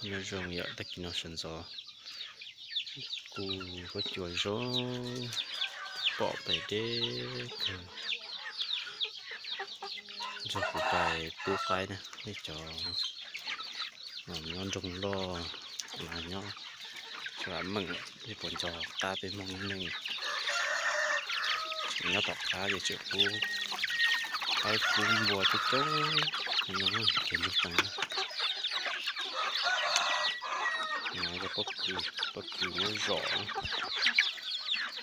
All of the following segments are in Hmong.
Nyob zoo yom, tag kis no sawv ntxov kuj huab cua zoo, pom pem deb kawg. Nrog kuv pais pub qaib na, nej cov nyob nroog loj los nyob sab vam meej, nej puas nco qab peb Hmoob neej? Nyob tom qab ces tseem pub qaib pub npua coob coob no, ces nrog teev. Pob kws, pob kws nyob zos,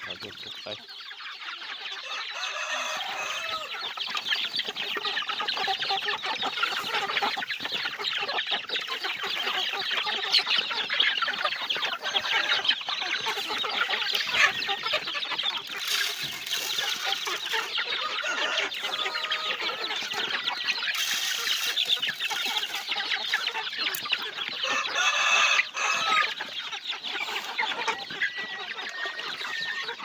qab tuaj pub qaib.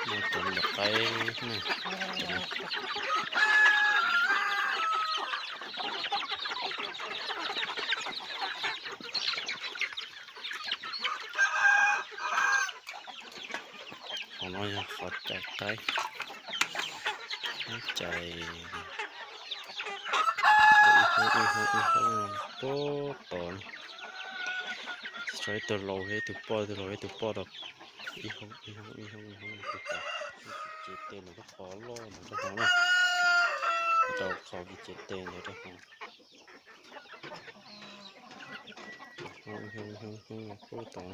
Muaj cov npam qaib na. Qhov no yog qhov cais qaib, cais ib hoob ib hoob ib hoob puag tod. Tso ib tug laus thiab ib tug poj, ib tug laus thiab ib tug poj rau ib hoob ib hoob ib hoob ib hoob puag tod. Cev tes ntawm rau qhov loj ntawm rau hauv na, rau qhov cev tes ntawd rau hauv. Hoob hoob hoob puag tod.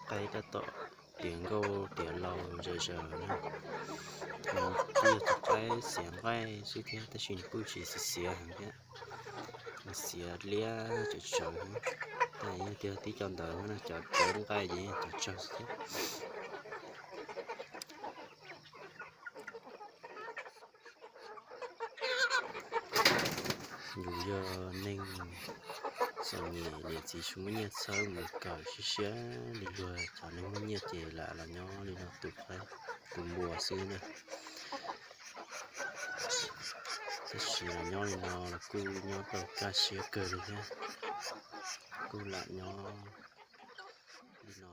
Qaib tab tom tiav nkauj tiav laus zom zaws na. Nws kuj yog tus qaib xiav nqaij xwb thiab tab sis nws kuj tsis xiav heev thiab, nws xiav liab tsawv tsawv. Tab sis yog tias tib co ntawd no cov tsawv nqaij ces cov tsawg xwb thiab. Yus yog neeg txom nyem niam txiv tsis muaj nyiaj txhawb mus kawm siab siab li luag cov neeg muaj nyiaj ces lam los nyob li no tu qaib tu npua xwb na. Tab sis los nyob li no los kuj nyob tau kaj siab kawg li thiab, kuj lam nyob li no.